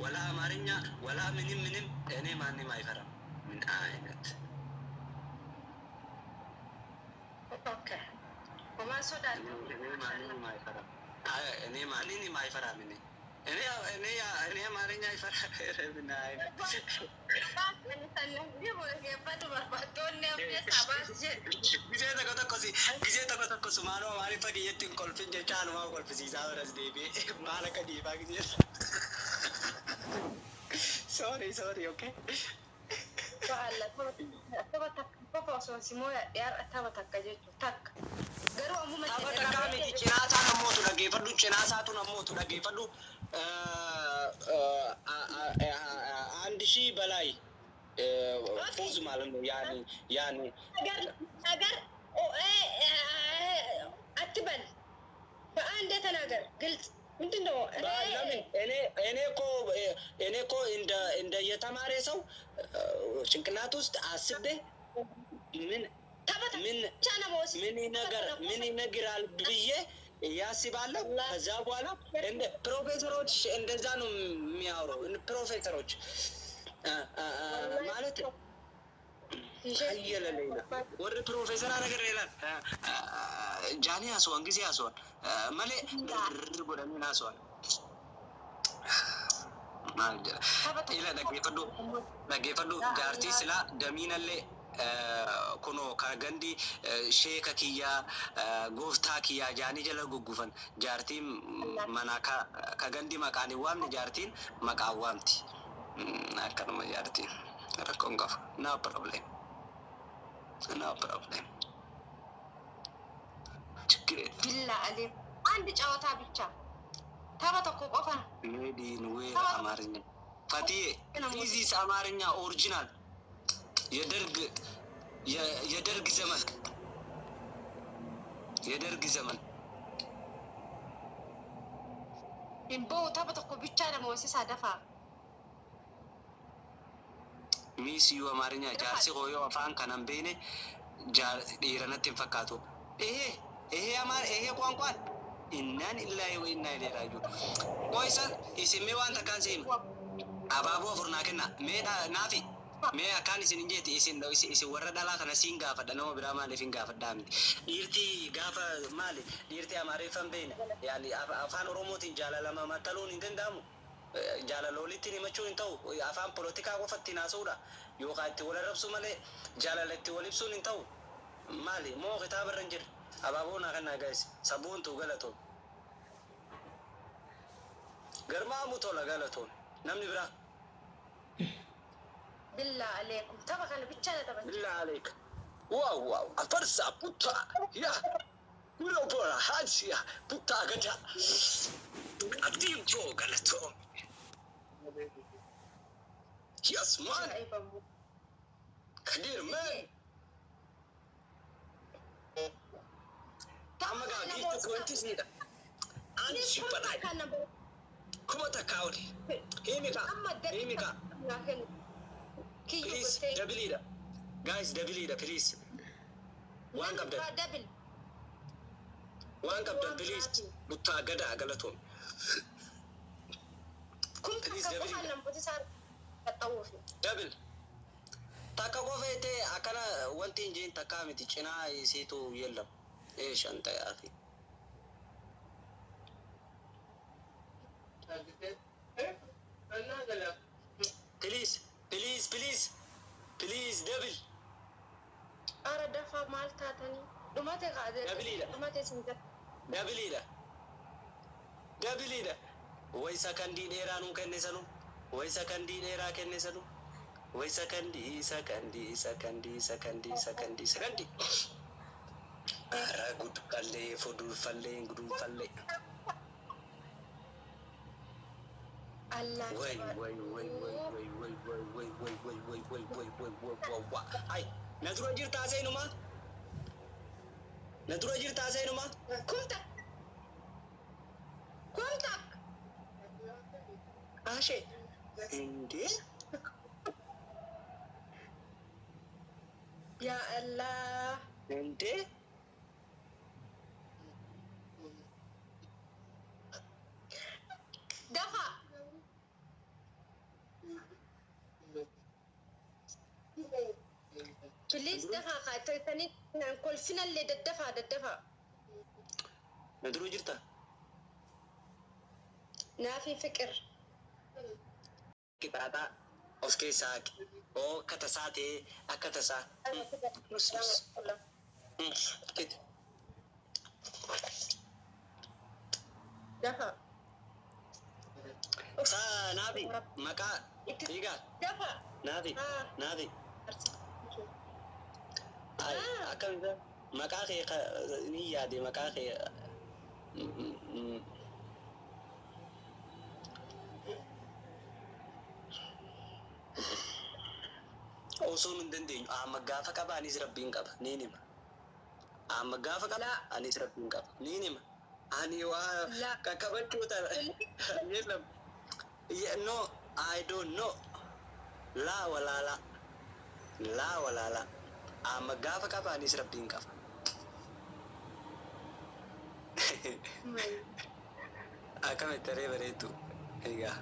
ወላ አማርኛ ወላ ምንም ምንም እኔ ማንም አይፈራም። ምን አይነት Okay. Homaa sodaadhu. እኔ ማንንም አይፈራም። አይ፣ እኔ ማንንም አይፈራም። እኔ እኔ እኔ አማርኛ አይፈራም። ኧረ ምን አይነት ጊዜ tokko tokko si ጊዜ tokko tokko sumaanuu amaariffa kiyyatti hin kolfin jecha anumaa kolfisiisaa biras deebi'ee maal akka dhiibaa ጊዜ. Sorry, sorry, okay. Tapha takka qofa osoo si mooyadhe har'a tapha takka jechuudha, takka. Garuu ammuma Tapha takkaa miti, cinaasaa nammootu dhaggeeffadhu, cinaasaatu nammootu dhaggeeffadhu. አንድ ሺህ በላይ ፉዝ ማለት ነው። ያኔ ያኔ ነገር ነገር አትበል። በአንዴ ተናገር። ግልጽ ምንድን ነው? ለምን እኔ እኮ እንደ የተማረ ሰው ጭንቅላት ውስጥ አስቤ ምን ምን ምን ነገር ምን ይነግራል ብዬ ያስባለሁ። ከዛ በኋላ እንደ ፕሮፌሰሮች እንደዛ ነው የሚያወሩ። ፕሮፌሰሮች ማለት አየለለይላ warri piroofeesaraa ነገር ይላል jaanii haasawaan gisee haasawaan malee rrrr godhanii haasawaan. Maal jedha ila, dhaggeeffadhu, dhaggeeffadhu. Jaartii silaa damiinallee kunoo ka gandi sheeka kiyyaa, gooftaa kiyyaa jaanii jala guggufan. Jaartiin manaa ka gandi maqaan hin waamne jaartiin maqaan waamti. Akkanuma jaartiin rakkoon qabu. No problem, no problem, ችግር የለም። ቢላ አሌ አንድ ጨዋታ ብቻ, tapha tokko qofa. Made in where? አማርኛ ፈትዬ, this is አማርኛ original, የደርግ ዘመን፣ የደርግ ዘመን። Hin ba'u, tapha tokko ብቻ nama hoosisaa dafaa. Miss you አማርኛ. Jaarsi koo yoo afaan kana hin beekne dhiira natti hin fakkaatu. ይሄ ይሄ አማር ይሄ ቋንቋን innaan illaahi wa innaa ilayhi raaji'uun. Qoy isan isin mee waan takkaan si hima. Abaaboo afur naa kenna. Mee naafi mee akkaan isin hin jeetti isin isin warra dhalaa kana siin gaafadha, nama biraa maaliif hin gaafadhaa miti. Dhiirti gaafa maali, dhiirti amaariffan beekne yaani afaan oromootiin jaalalama maxxaluun hin danda'amu. Jaalala walitti himachuun hin ta'u, afaan polotikaa qofa ittiin haasa'uudha yookaan itti wal arrabsu malee jaalala itti wal ibsuun hin ta'u. Maali moo kitaaba irra hin jirre? Abaaboo naa kennaa guys. Sabuuntu galatoon. Garmaamu tola galatoon. Namni biraa. Billaa aleekum, tapha kana ብቻ na taphachiisa. Billaa aleek. Wow, wow, afarsa putta ya wilo bora hajiya putta gada abdiin koo galatoon. Yes man. Ajaa'ibamu. Kadir man. Amma gaa giifti wanti siidha. Ani shibbalaa Kana 1000 oli. Himi kaa, himi kaa. Kiyyu Please, gottee. Double guys, double please. Waan qabdan, Double. waan qabdan please. Buttaa gadaa galatoon. Kun Please, takka double. qofaan namoota isaa qaxxa'uufi. Double. Takka qofa jettee akkana wanti hin jeen takkaa miti, cinaa isiitu yeellam. Ee shan ta'e afi. Please, please, please, please, double. Ara dafaa, maal taatanii? Dhumate kaadee. Doubleiidha. Dhumate sin jala. Doubleiidha. Doubleiidha. Way sakandii dheeraa nuu kenne sanu. Way sakandii dheeraa kenne sanu. Way sakandii, sakandii, sakandii, sakandii, sakandii, sakandii. Ara gudfallee fudurfallee gudunfallee. Allah. Way way way way way way way way way way way way way way way way way. Ay, na dura jirtaa seenumaa? Na dura jirtaa seenumaa? Kun takka. Kun takka. Ashee. እንዴ? Yaa Allah. እንዴ? Dafaa. Please dafaa kaatanii naan kolfinallee daddafaa daddafaa. Na duruu jirta? Naafi fiqir. Qixaaxaa of keessaa haqi. Oo akka tasaa ta'ee akka tasaa. Nus nus. Kiti. Dafa. Saa naafi maqaa dhiigaa Dafa. naafi naafi. Ay akkam isa maqaa kee ni yaade maqaa kee osoo nun dandeenyu amma gaafa qaba anis rabbiin qaba niin hima. Amma gaafa qaba anis rabbiin qaba niin hima. Ani waa qaqqabachuu tana yelam. No, I don't know. Laa walaalaa. Laa walaalaa. Amma gaafa qaba anis rabbiin qaba. Akkamitti taree bareeddu. Egaa.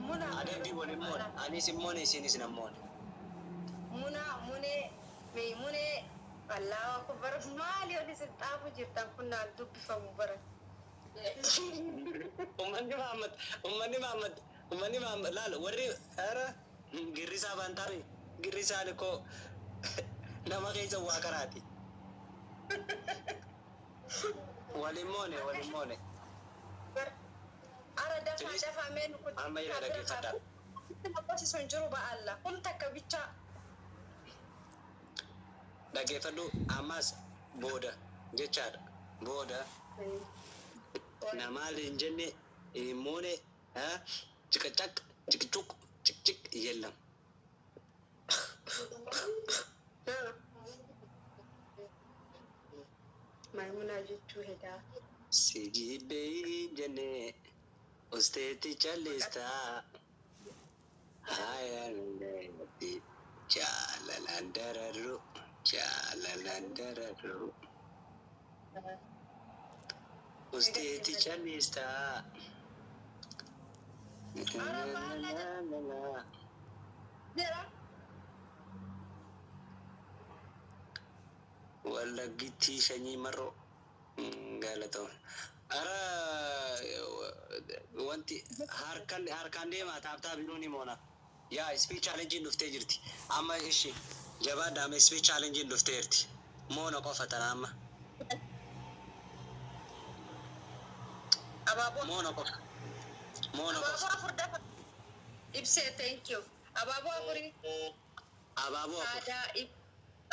Muna. Adabbii wal hin moone. Anis hin moone isinis hin moone. Muna munee mee munee Allahu akbar maali oli isin xaafu jirtan kun naan dubbifamu bara. Ummanni Mahammad, ummanni Mahammad, ummanni Mahammad laal warri ara girrisaa baantaami girrisaan koo nama keessa waa karaati. Waliin moone waliin moone. Ara dafaa dafaa mee nu kun. Amma ila dhaggeeffadhaa. Lakkoofsi sun jiru ba'alla. Kun takka bichaa. Dhaggeeffadhu ammas booda jechaadha. Booda namaal hin jenne hin moone cikacak cikicuk cikcik የለም። Maimunaa jechuu hedaa. Si jibbee hin jenne usteetti callistaa. Haayaan jaalalaan dararru jaalalaan dararru. Usteetti callistaa. Jira. Wallaggitti sanyii marroo galatoom. Ara wanti harkaan harkaan deemaa tap tap nuuni moona. Yaa speed challenge dhuftee jirti. Amma ishi jabaadha amma speed challenge dhuftee jirti. Moona qofa tana amma. Abaaboo. Moona qofa. Moona qofa. Abaaboo afur dafa. Ibsee thank you. Abaaboo afurii. Abaaboo afur. Aadaa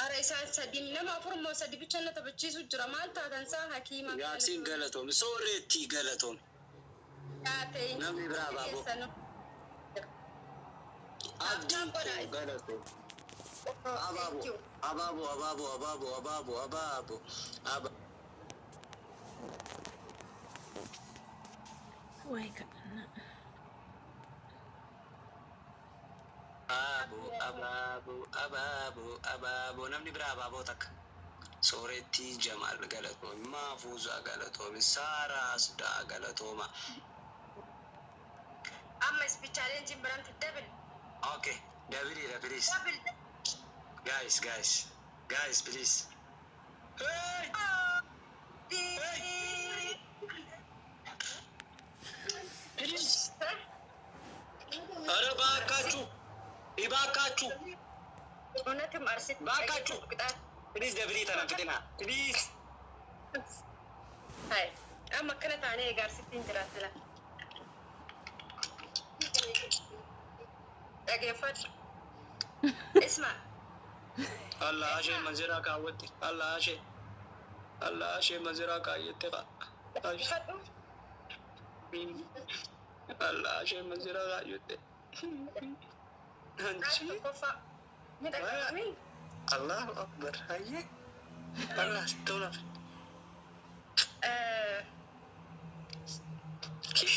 Ara isaan sadi nama afur moo sadi bicha na taphachiisu jira maal taatan isaa hakiima. Yaasiin galatoom. Sooreettii galatoom. Taatee. Namni biraa abaaboo. Abdiin koo galatoom. Abaaboo. Abaaboo abaaboo abaaboo abaaboo abaaboo. Abaaboo. Waay kadhannaa. Abaaboo abaaboo abaaboo abaaboo namni biraa abaaboo takka. Soorettii Jamaal galatoomi, Maafuuzaa galatoomi, Saaraa Asdaa galatooma. Amma speed challenge biratti double. Okay, double please. Double. Guys, guys, guys, please. Hey! Hey! Please. ኧረ እባካችሁ እባካችሁ እውነትም አርሲት እባካችሁ please double ተነፍትና please. Hai amma akkana taanee egaa arsittiin jiraatti la. Dhageeffadhu. Isma. Allah ashee manziraa kaawwatte Allah ashee Allah ashee manziraa kaayyette Dhageeffadhu. Allah ashee manziraa kaayyette. Raati tokkoffaa. Ni dhaga'amii? Allahu akbar hayyee Allah tola.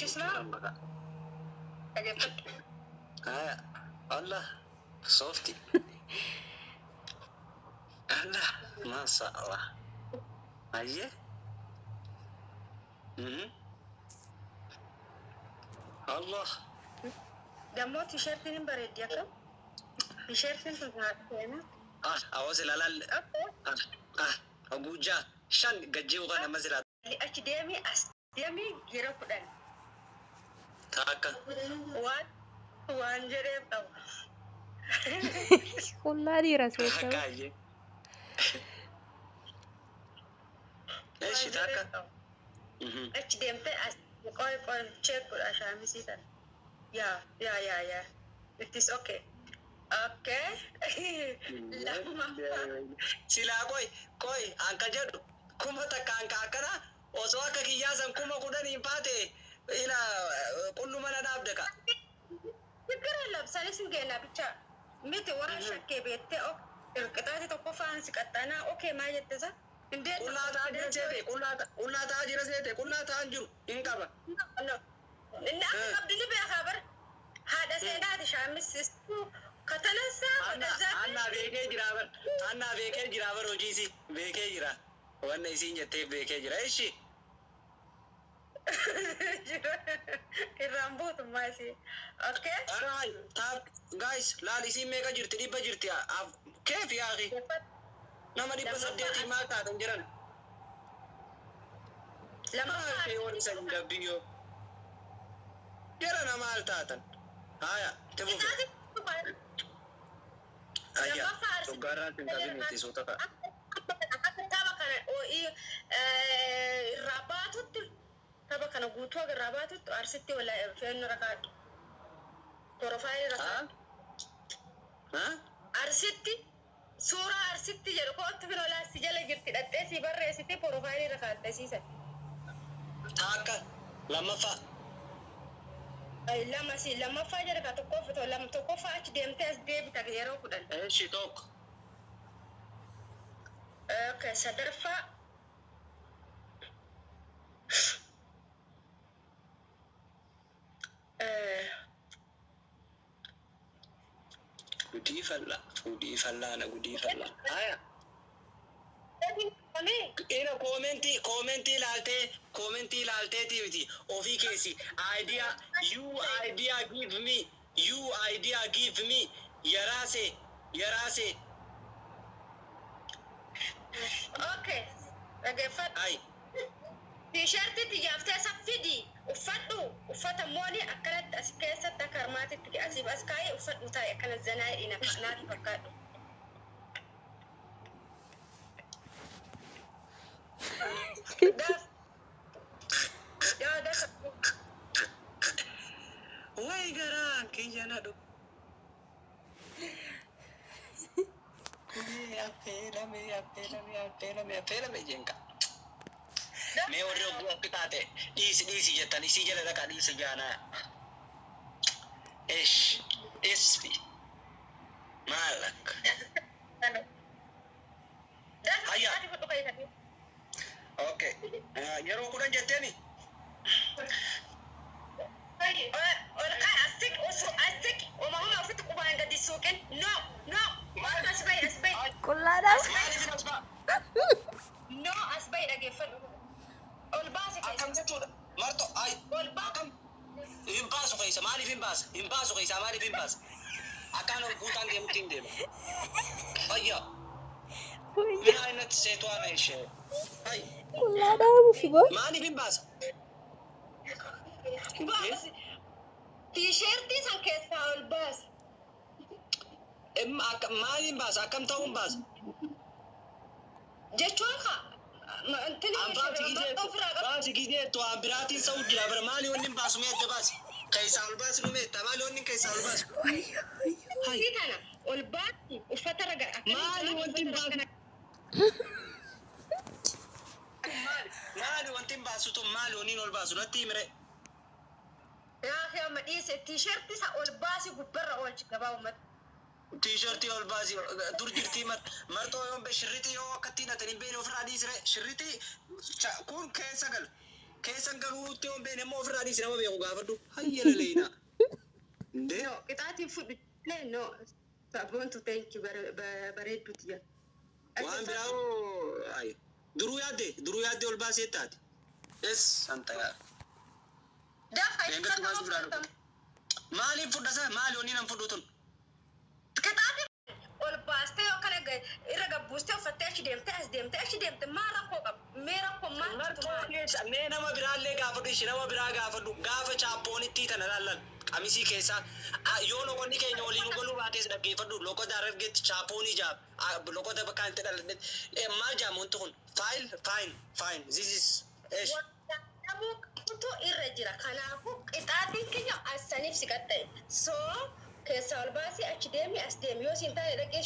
Isma. Dhageeffadhu. Haya Allah softi Allah masha Allah hayyee. Allah Dammoo tiishartiin hin bareeddi akkam? Tisheertiin tun haadha seenaa. Ah, awwa silaa laal. Ah, ah, hoguu 6 5 gajjii kan amma silaa. Achi deemii as deemii yeroo 10. Takka. Waan jedheef qaba. Qullaa dhiira seetaa. Takka ayyee. Eeshi takka. Achi deemtee as qoy qoy check godha shaamisii kana. Yaa yaa yaa yaa. It is okay. Okay. Lammaffaa. Silaa qoy qoy anka jedhu 1000 anka akkana osoo akka kiyyaasan 10,000 baate ila qulluma na dhaabde ka. ችግር የለም። ሰሊስ ገና ብቻ miti waan shakkee beektee qixaati tokkoffaan si qaxxanaa okee maa jettesa indee Qullaa ta'aa jira seete qullaa ta'aa jira seete qullaa ta'aa jiru hin qaba. Inni akka qabdu ni beekaa bara haadha seenaati shaamisistu katanassaa Annaa beekee jira bar annaa beekee jira bar hojiisi beekee jira wanna isiin jetteef beekee jira ishi. Irraan buutummaa isii. Okay. Alright, taap guys laal isiin meeqa jirti 100 jirti keef yaaqi nama 800 maal taatan jiran. Maal ta'e warri san dabbiyyoo jara nama maal taatan haya itti fufe. Ayya dhuggaarraa hin qabin itti suuta ta'a. Akka tapha kana irraa baatutti tapha kana guutuu irraa baatutti arsitti wala feennu rakaadhu. Porofaayilii rakaadhu. Arsitti suuraa arsitti jedhu kootti finolaasti jala jirti dhattee si barreessiti porofaayilii rakaadhasiisan. Takka lammaffaa. Lama si lammaffaa jedha ka tokkoffaa lama tokkoffaa achi deemtee as deebita yeroo 10. Eeshi tokko. Okay, sadaffaa. Gudii fallaa gudii fallaa na gudii fallaa. Haya. Ina koomentii koomentii ilaaltee koomentii ilaalteetii miti ofii keessi idea you idea give me you idea give me yaraase yaraase. Okay, dhaggeeffadhu. Ay. Tiishartii xiyyaafte isa fidi uffadhu uffata mooni akkanatti as keessatti akka harmaatitti asiif as kaa'ee uffadhu taa'e akkana zanaa naaf fakkaadhu. Yaa dafa. Way garaan kiyya na dhufu. Affeelame affeelame affeelame affeelame jenka. Mee warri hogguu akka taate dhiisi dhiisi jettan isii jala dhaqaa dhiisi jaanaa. Ish isfi maal akka. Hayya. Okay. Yeroo 10 jetteeni. Ol kaa'e asik asik uumama ofitti qubaan gadi suuqin no no as bahi as bahi. Qullaadhaaf. Maaliif as ba'a? No as bahi dhaggeeffadhu. Ol baasi keessa. Akkam jechuudha? Marto ay Ol baasi. akkam hin baasu keessa maaliif hin baasa? Hin baasu keessa maaliif hin baasa? Akkaan ol guutaan deemutti hin deema. Fayyaa. ምን አይነት ሴቷ ነሽ? አይ Qullaa dhaabuuf boo. maaliif hin baasa? Baasi. Tiisheertii san keessaa ol baasi. Maaliif hin baasa? Akkam ta'uu hin baasa? Jechuun haa. Baasi gizeettu waan biraatiin sa'u jira bara maali wanni hin baasu mee adda baasi? Keessaa ol baasi nu meetta maali wanni keessaa ol baasu? Sii kana ol baasi uffata raga. Maali wanti hin baasu? Maali wanti hin baasu tun maali wanni ol baasu natti himire? Yaa amma dhiise tiisheertii isa ol baasi gubbarra oolchi gabaabumatti. Tiishartii ol baasi dur jirtii marxoo yoon be shirritii yoo akkatti hidhatan hin beekne ofirraa dhiisire shirritii kun keessa gal keessa galuutti yoon beekne immoo ofirraa dhiisi nama beeku gaafadhu hayya laleena. Ndee No, qixaatiin fudhu. No, sabboontu thank you bareedduuti jira. waan biraa hoo ay duruu yaaddee ol baasee taate. Es santa yaa. Dafa Eeggattu baasii biraa dhufu. Maaliif fudhasa maali wanni nan fudhu tun? Qixaatiin baastee yoo kana irra gabbuustee uffattee achi deemtee as deemtee achi deemte maal rakkoo qaba? Mee rakkoo maal jirtu Marxoo maal? keessa mee nama biraallee gaafadhu, ishee nama biraa gaafadhu. Gaafa chaappoonitti tana laallan qamisii keessaa yoo loqonni keenya waliin galuu baates dhaggeeffadhu. Loqota Harargeetti chaappoonii jaam, loqota bakka itti dhaladhetti maal jaam? Wanti kun fine, fine, fine, this is eesh. Namuu qabtu irra jira. Kanaafuu qixaatiin keenya assaniif si qaxxa'e. So keessaa ol baasii achi deemi as deemi yoo siin taane dhaqee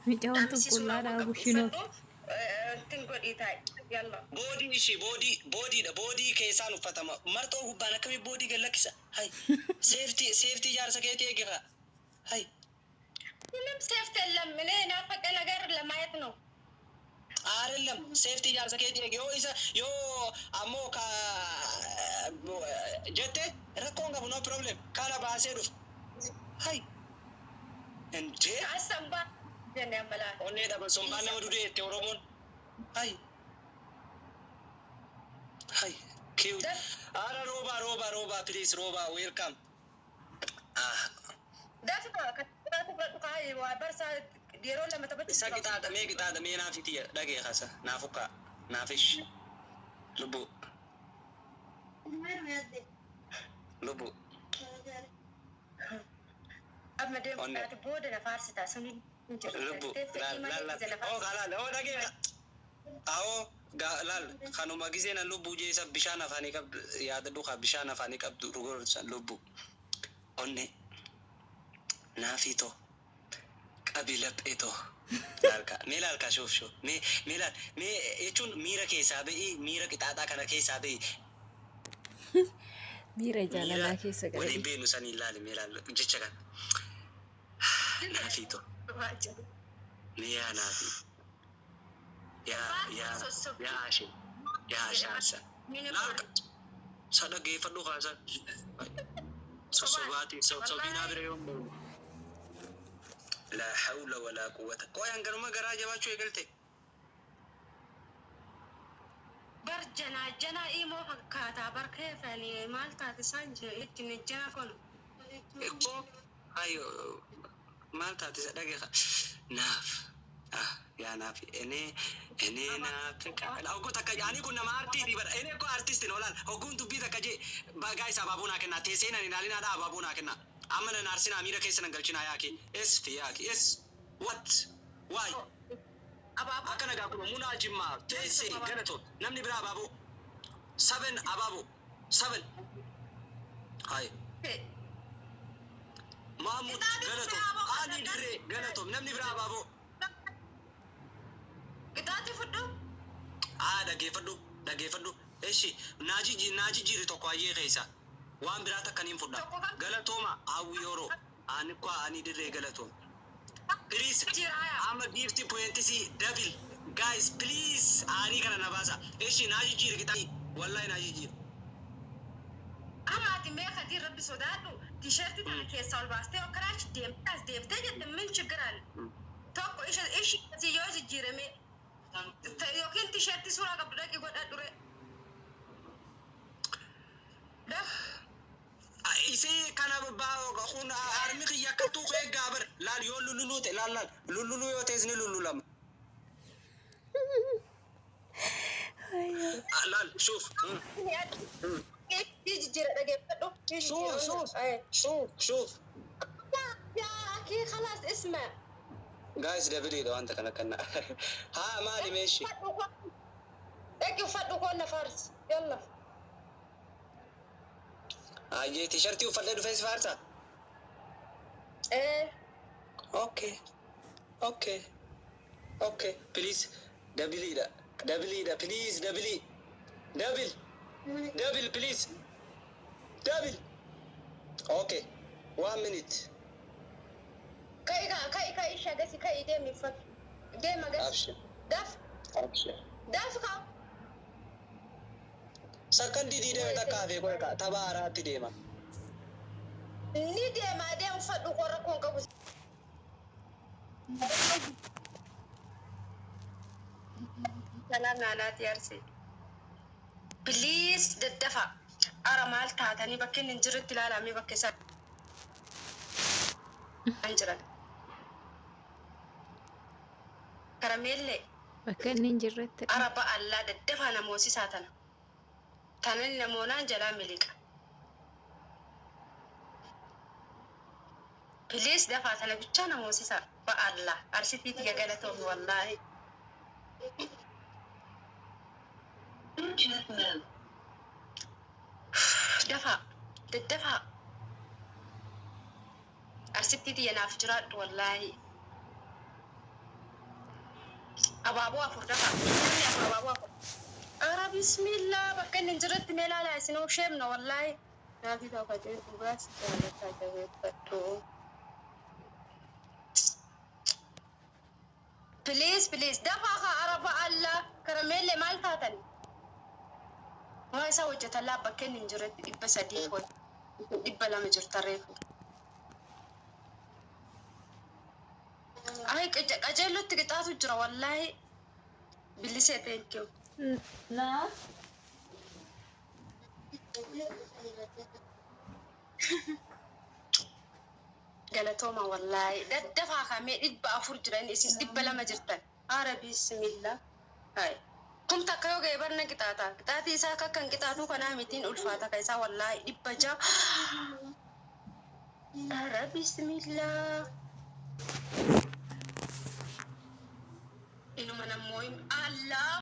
Mucaan tun qamisii qullaa suuraawwan dhaabu qabdu shinoo. uffadhu, ittiin godhii taa'i. Yalla. Boodii ishii boodii boodiidha, boodii keessaan uffatama. Marxoo gubbaan akkamii boodii gad lakkisa? Hay, safety, safety jaarsa keetii eegifa. Hay. ምንም safety የለም። እኔ ናፈቀ ነገር ለማየት ነው። አይደለም, safety jaarsa keetii eegi. Yoo isa yoo ammoo ka jette rakkoon qabu, no problem, kana baasee dhufu. Hay, እንዴ! አሰንባ ጀነ ያመላ Onnee dhaban sombaan nama dudee jette Oromoon. Hay, hay, cute. Ara rooba, rooba, rooba, please, rooba, welcome. Ah. ዳፍታ ከራቱ fudhadhu kaa waa barsaa yeroo lama taphachuu. Isa qixaaxa mee, qixaaxa mee naafiti dhagee kasa naaf ukkaa naafish lubbu lubbu. Amma Onnee. deemtaati booda na faarsitaa sun hin jiru. Lubbu. Fedhii Laal malee laal laal. ija na Oo faarsitaa. laal, oo dhagee awoo laal, kanuma gisee na lubbuu jeesa bishaan afaanii qabdu yaadadhu kaa bishaan afaanii qabdu dhugorsan lubbu onne naafii too qabi laphee too laalka mee laalka shuuf shuuf mee mee laal mee jechuun miira keessaa ba'ii, miira qixaaxaa kana keessaa ba'ii. Miira miira jaalalaa keessa waliin galanii. beenu sanii laali mee laal jecha kana naafii too mee yaa naafii yaa yaa yaa ashee yaa ashaasa laalka sa dhaggeeffadhu kaasan sossobaatii sossobiinaa bira yoon beenu laa hawla walaa quwwata qoyan ganuma garaa jabaachuu eegalte. Bar janaa janaa imoo fakkaataa bar keefanii maal taate isaan ittiin jana kun. Ikkoo ayo maal taate isa dhage naaf ah yaa naaf ene ene naaf hogguu takka ani kun nama artiiti bara ene ko artistin olaan hogguun dubbii takka jee bagaa isa abaaboo naa kennaa teessee nan ilaalinaa dha abaaboo naa kennaa amma nan aarsinaa miira keessa nan galchinaa yaaki es fi yaaki es what why. Abaaboo. Akkana gaa kun munaa jimmaa teessee galato namni biraa abaaboo seven abaaboo seven hay Mahmud galato Ali Dirree galato namni biraa abaaboo. Qixaatii fudhu. Aa, dhaggeeffadhu, dhaggeeffadhu. Eshi naa jijjiiri tokko ayyee keessa waan biraa takka niin fudha. Tokko kam? Galatooma hawwi yeroo ani kwa ani dirree galatooma. Please. Jira. Amma gift points double, guys, please. Aarii kana na baasa. Eshi naa jijjiiri qixaatii wallahi naa jijjiiri. Amma ati mee katii rabbi sodaadhu tisheertii tana keessaa ol baastee akkanaa achi deemtee as deemtee jette min chigiraan tokko isha ishi asii yoo jijjiirame yookiin tisheertii suuraa qabdu dhaqi godhadhu re. Daf. Isee kana kun harmi kiyya akka tuuqee eeggaa bar laal yoo lulluluu ta'e laal laal lulluluu yoo ta'es ni lullulama. Laal shuuf. Jijjiira dhageeffadhu. شوف شوف شوف شوف. يا أخي خلاص اسمع. Guys, double dha wanta kana kana haa maali meeshi. Dhaqi uffadhu koon na faarsi. Yalla. Ayyee, tishartii uffadhee dhufee si faarsa. Ee. Okay, please, double dha, double dha, please, double, double, double, please, double. Okay, one minute. Ka'i ka'i ka'i shagasi ka'i deemi uffadhu. Deema gasi. Abshir. Daf. Abshir. Daf kaa. Sakandii diidame takka hafee qoy tapha haaraatti deema. Ni deema deemu uffadhu qorra koon qabu. Salaam naanaati arsii. Please daddafa. Ara maal taatanii bakka inni hin jirretti ilaalamee bakka isaa. An jiran. Karameellee Bakka inni hin jirretti. Araba allaa daddafaa namoosisaa tana. Tanan namoonaan jalaa miliqa. Please dafaa tana bichaa namoosisaa. Ba'allaa arsitiiti gagalatoomi wallaahi. Dafaa daddafaa arsittiiti yanaaf jiraadhu wallaahi. Abaaboo afur dafaa. Namni afur abaaboo afur. Ara bismillaa bakka inni hin jirretti mee ilaalaa isin sheemna wallaahi. Naafi tokko dhugaa si jaalataa jabeeffadhu. Please please dafaa haa araba allaa karameellee maal taatan? Waa isaa hojjetan laa bakka inni hin jirretti 300 ol 200 jirta reefu. Ay qajeellotti qixaatu jira wallaahi. Bilisee thank you. Naa. Galatooma wallaahi. Daddafaa kamee 400 jiran isin 200 jirtan. Ara bismillah. Hai. Kun takka yoo ga'e barna qixaata. Qixaatii isaa akka kan qixaatuu kanaa mitiin ulfaata ka isaa wallaahi 600. Ara bismillah. Inuma nammoo Allah.